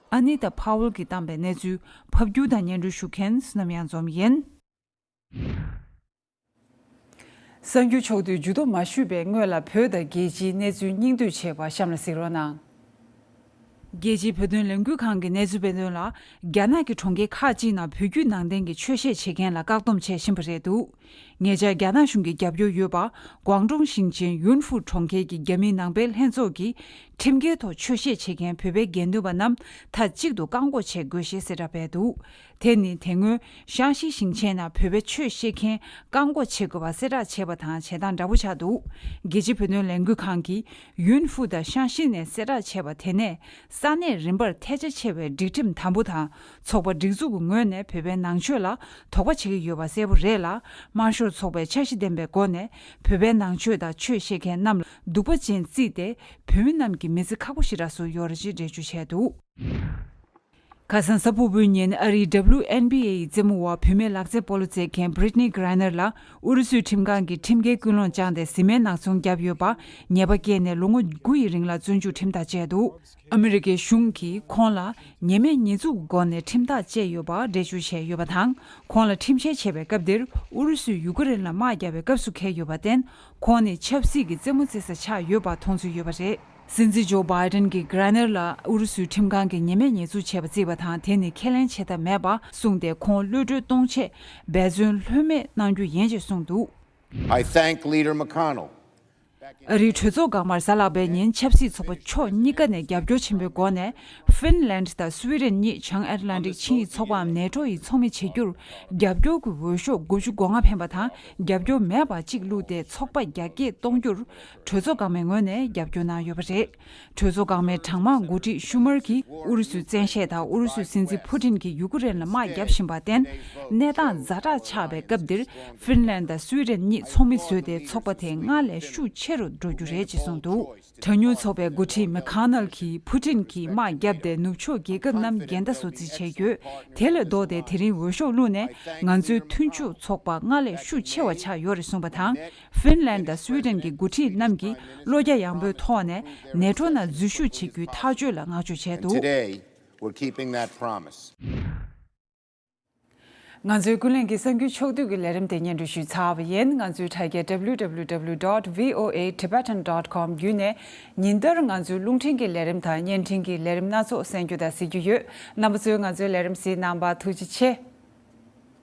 ཨ་ནི་ཏ་ཕ་ཝལ་གྱིས་བཏང་པའི་གནས་ཚུལ་ཕབ་སྒྱུར་དང་སྙན་སྒྲོན་ཞུ་མཁན་བསོད་ནམས་གཡང་འཛོམས་ཡིན། གསར་འགྱུར་ཕྱོགས་བསྡུས་མཇུག་བསྡོམས་མ་ཞུས་པའི་སྔོན་ལ། བོད་དང་རྒྱལ་སྤྱིའི་གནས་ཚུལ་སྙིང་བསྡུས་བྱས་པ་གཤམ་ལ་གཟིགས་རོགས་གནང་། རྒྱལ་སྤྱིའི་བོད་དོན་ལས་འགུལ་ཁང་གི་གནས་ཚུལ་སྤེལ་དོན་ལ། རྒྱ་ནག་གི་གྲོང་ཁྱེར་ཁག་ཅིག་ནང་བོད་བརྒྱུད་ནང་བསྟན་གྱི་ཆོས་བཤད་བྱེད་མཁན་ལ་བཀག་སྡོམ་བྱེད་བཞིན་པ་རེད་འདུག་ཉེ་ཆར་རྒྱ་ནག་གཞུང་གི་རྒྱབ་སྐྱོར་ཡོད་པ། ཀོང་ཀྲོང་ཞིང་ཆེན་ཡུན་ཧྥུ་གྲོང་ཁྱེར་གྱི་རྒྱ་མིའི་ནང་པའི་ལྷན་ཚོགས་ཀྱིས། ཁྲིམས་འགལ་ཐོག་ཆོས་བཤད་བྱེད་མཁན་བོད་པའི་དགེ་འདུན་པ་རྣམས་མཐའ་གཅིག་ཏུ་བཀག་འགོག་བྱེད་དགོས་ཞེས་གསལ་བསྒྲགས་སྤེལ་འདུག་དེ་ནི་དེ་སྔོན་ཤང་ཤི་ཞིང་ཆེན་ནང་བོད་པའི་ཆོས་བཤད་མཁན་བཀག་འགོག་བྱེད་དགོས་པ་གསལ་བསྒྲགས་བྱས་པ་དང་བྱེད་སྟངས་འདྲ་པོ་ཆགས་འདུག་རྒྱལ་སྤྱིའི་བོད་དོན་ལས་འགུལ་ཁང་གིས་ཡུན་ཧྥུ་དང་ཤང་ཤི་ནས་གསལ་བསྒྲགས་བྱས་པ་དེ་ནས། ས་གནས་རིམ་པར་ཐལ་ཆ་ཆེ་བའི་སྒྲིག་ཁྲིམས་དམ་པོ་དང་། ཚོགས་པ་སྒྲིག་འཛུགས་ཀྱི་ངོས་ནས་བོད་པའི་ནང་ཆོས་ལ་དོགས་པ་བྱེད་ཀྱི་ཡོད་པ་གསལ་པོ་རེད་ལ། དམར་ཤོག་ཚོགས་པས་འཆར་གཞི་ལྡན་པའི་སྒོ་ནས་བོད་པའི་ནང་ཆོས་དང་ཆོས་བཤད་མཁན་རྣམས་ལ་སྡུག་པ་ཅན་བརྩིས་ཏེ། བོད་མི་རྣམས་ཀྱི་མི་ཚེ་ཁག་པོ་ཞིག་རག་སྲོལ་ཡོད་རེད་ཅེས་འགྲེལ་བརྗོད་བྱས་འདུག་ཁ་སང་གཟའ་ཕུར་བུའི་ཉིན་ཨ་རིའི་W N B A ཡི་རྩེད་མོ་བ་བུད་མེད་ལག་རྩེད་སྤོ་ལོ་རྩེད་མཁན་Brittney Griner ལ་ཨུ་རུ་སུའི་ཁྲིམས་ཁང་གིས་ཁྲིམས་འགལ་ཀུན་སློང་བཅངས་ཏེ་བཟི་སྨན་ནག་ཚོང་བརྒྱབ་ཡོད་པ། ཉེས་པ་བཀལ་ནས་ལོ་ངོ་དགུ་ཡི་རིང་ལ་བཙོན་འཇུག་ཁྲིམས་ཐག་བཅད་འདུག་ཨ་མི་རི་ཀའི་གཞུང་གིས་ཁོང་ལ་ཉེས་མེད་ཉེས་འཛུགས་སྒོ་ནས་ཁྲིམས་ཐག་བཅད་ཡོད་པ་འགྲེལ་བརྗོད་བྱས་ཡོད་པ་དང་། ཁོང་ལ་ཁྲིམས་བཤེར་བྱེད་པའི་སྐབས་འདིར་ཨུ་རུ་སུས་ཡུ་ཀེ་རེན་ལ་དམག་བརྒྱབ་པའི་སྐབས་སུ་འཁེལ་ཡོད་པར་བརྟེན། ཁོང་ནི་ཆབ་སྲིད་ཀྱི་རྩེད་མོ་རྩེ་ས་ཆགས་ཡོད་པར་མཐོང་ཚུལ་ཡོད་པ་རེད། སྲིད་འཛིན་ཇོ་བྷའི་ཌེན་གྱིས་གྷ་རེ་ནར་ལ་ཨུ་རུ་སུའི་ཁྲིམས་ཁང་གིས་ཉེས་མེད་ཉེས་འཛུགས་བྱས་པ་བརྩིས་པ་དང་། དེ་ནི་ཁས་ལེན་བྱེད་ཐབས་མེད་པ་གསུངས་ཏེ། ཁོང་གློད་གྲོལ་གཏོང་ཆེད་འབད་བརྩོན་ལྷོད་མེད་གནང་རྒྱུ་ཡིན་ཞེས་གསུངས་འདུག I thank Leader McConnell. ཨ་རིའི་གྲོས་ཚོགས་འགག་དམར་གཟའ་ལྷག་པའི་ཉིན་ཆབ་སྲིད་ཚོགས་པ་ཕྱོགས་གཉིས་ཀ་ནས་རྒྱབ་སྐྱོར་ཆེན་པོའི་སྒོ་ནས། ཧྥིན་ལན་དང་སུའེ་ཌེན་གཉིས་བྱང་ཨེཊ་ལན་ཊིག་ཆིངས་ཡིག་ཚོགས་པའམ་ནེ་ཊོ་ཡི་ཚོགས་མི་བྱེད་རྒྱུར་རྒྱབ་སྐྱོར་གྱི་འོས་ཤོག་དགུ་བཅུ་གོ་ལྔ་འཕེན་པ་དང་། རྒྱབ་སྐྱོར་མེད་པ་གཅིག་བླུགས་ཏེ་ཚོགས་པ་རྒྱ་སྐྱེད་གཏོང་རྒྱུར་གྲོས་ཚོགས་འགག་དམར་ངོས་ནས་རྒྱབ་སྐྱོར་གནང་ཡོད་པ་རེད། གྲོས་ཚོགས་འགག་དམར་གྲངས་མང་འགོ་ཁྲིད་ཤུ་མར་གྱིས་ཨུ་རུ་སུའི་བཙན་ཤེད་དང་ཨུ་རུ་སུའི་སྲིད་འཛིན་ཕུ་ཏིན་གྱིས་ཡུ་ཀེ་རེན་ལ་དམག་བརྒྱབ་བཞིན་པར་བརྟེན། གནས་སྟངས་ཛ་དྲག་ཆགས་པའི་སྐབས་འདིར་ཧྥིན་ལན་དང་སུའེ་ཌེན་གཉིས་ཚོགས་མི་བཟོས་ཏེ། ཚོགས་པ་དེ་སྔར་ལས་ཤུགས་ཆེ་རུ་འགྲོ་རྒྱུ་རེད་ཅེས་གསུངས་འདུག་གྲངས་ཉུང་ཚོགས་པའི་འགོ་ཁྲིད་མེ་ཁ་ནལ་གྱིས། ཕུ་ཏིན་གྱིས་དམག་བརྒྱབ་སྟེ་ནུབ་ཕྱོགས་རྒྱལ་ཁབ་རྣམས་འགལ་ཟླ་བཟོ་རྩིས་བྱེད་ཡོད། དེ་ལས་ལྡོག་སྟེ་དེ་རིང་འོས་ཤོག་བླུགས་ནས་ང་ཚོའི་མཐུན་ཕྱོགས་ཚོགས་པ་སྔར་ལས་ཤུགས་ཆེ་བ་ཆགས་ཡོད་རེད་གསུངས་པ་དང་། ཧྥིན་ལན་དང་སུའེ་ཌེན་གྱི་འགོ་ཁྲིད་རྣམས་ཀྱིས་བློ་རྒྱ་ཡངས་པོའི་ཐོག་ནས་ནེ་ཊོ་ནང་འཛུལ་ཞུགས་བྱེད་རྒྱུའི་ཐག་གཅོད་ལ་བསྔགས་བརྗོད་བྱས་འདུག Today, we're keeping that promise. ང་ཚོའི་ཀུན་གླེང་གི་གསར་འགྱུར་ཕྱོགས་བསྡུས་ཀྱི་ལས་རིམ་དེ་སྙན་སྒྲོན་ཞུས་ཚར་བ་ཡིན། ང་ཚོའི་དྲ་རྒྱ་W W W dot V O A Tibetan dot com བརྒྱུད་ནས་ཉིན་ལྟར་ང་ཚོའི་རླུང་འཕྲིན་གྱི་ལས་རིམ་དང་བརྙན་འཕྲིན་གྱི་ལས་རིམ་སྣ་ཚོགས་གསན་རྒྱུ་དང་གཟིགས་རྒྱུ་ཡོད། རྣམ་པ་ཚོས་ང་ཚོའི་ལས་རིམ་གཟིགས་གནང་བར་ཐུགས་རྗེ་ཆེ།